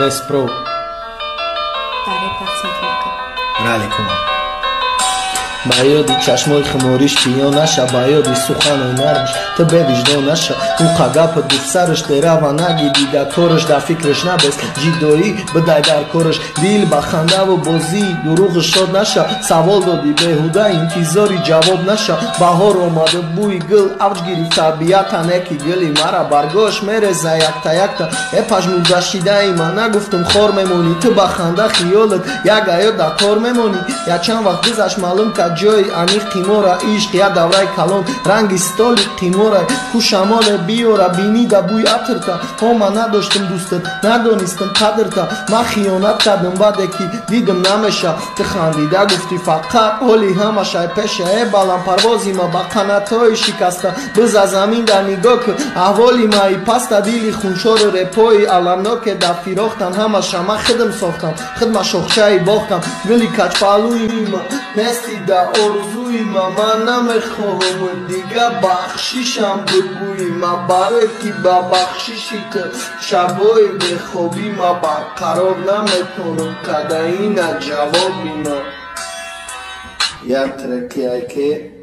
Респро. Дар реп рақс мекунӣ. Раликума. Ба ёди чашмои хумориш пиён наша, ба ёди суханои нармиш ту бевиҷдон наша. Уқа гапа гуфт, сараш терава наги, дига кораш дар фикраш набест, ҷиддоӣ бидай дар кораш. Дил ба хандаву бозӣ дурӯғш шод наша, савол додӣ беҳуда, интизори ҷавоб наша. Баҳор омаду бӯи гул авҷ гирифт, табиата неки гули мара баргош мереза якта якта. Э, пажмурда шидаи ман, нагуфтум хор мемонӣ, ту ба ханда хиёлат як аё дар тор мемонӣ. Якчанд вақт гузашт, маълум кард ҷои аниқ қимора. Ишқ як давраи калон, ранги столи қимора, ку шамоле биёра, бинида бӯи атрта. Ҳо, ман надоштум дӯстат, надонистам қадрта, ман хиёнат кардам, баъде ки дидам намеша. Ту хандида гуфтӣ: фақат ҳоли ҳамашай пеша. Э, баландпарвози ма ба қанатҳои шикаста, биза замин дар нигоҳ кун, аҳволи маи паста. Дили хуншору репои аламноке дар фирохтан, ҳамаша ман худам сохтам, худма шохчаи бохтам. Гули качпаҳлӯи ма, нести да орзуи ма, ман намехоҳам дига бахшишам бигӯи ма, барое ки ба бахшиши ту шабҳои бехобӣ ма барқарор наметонам. Кадаина ҷавоби ма як треки айке.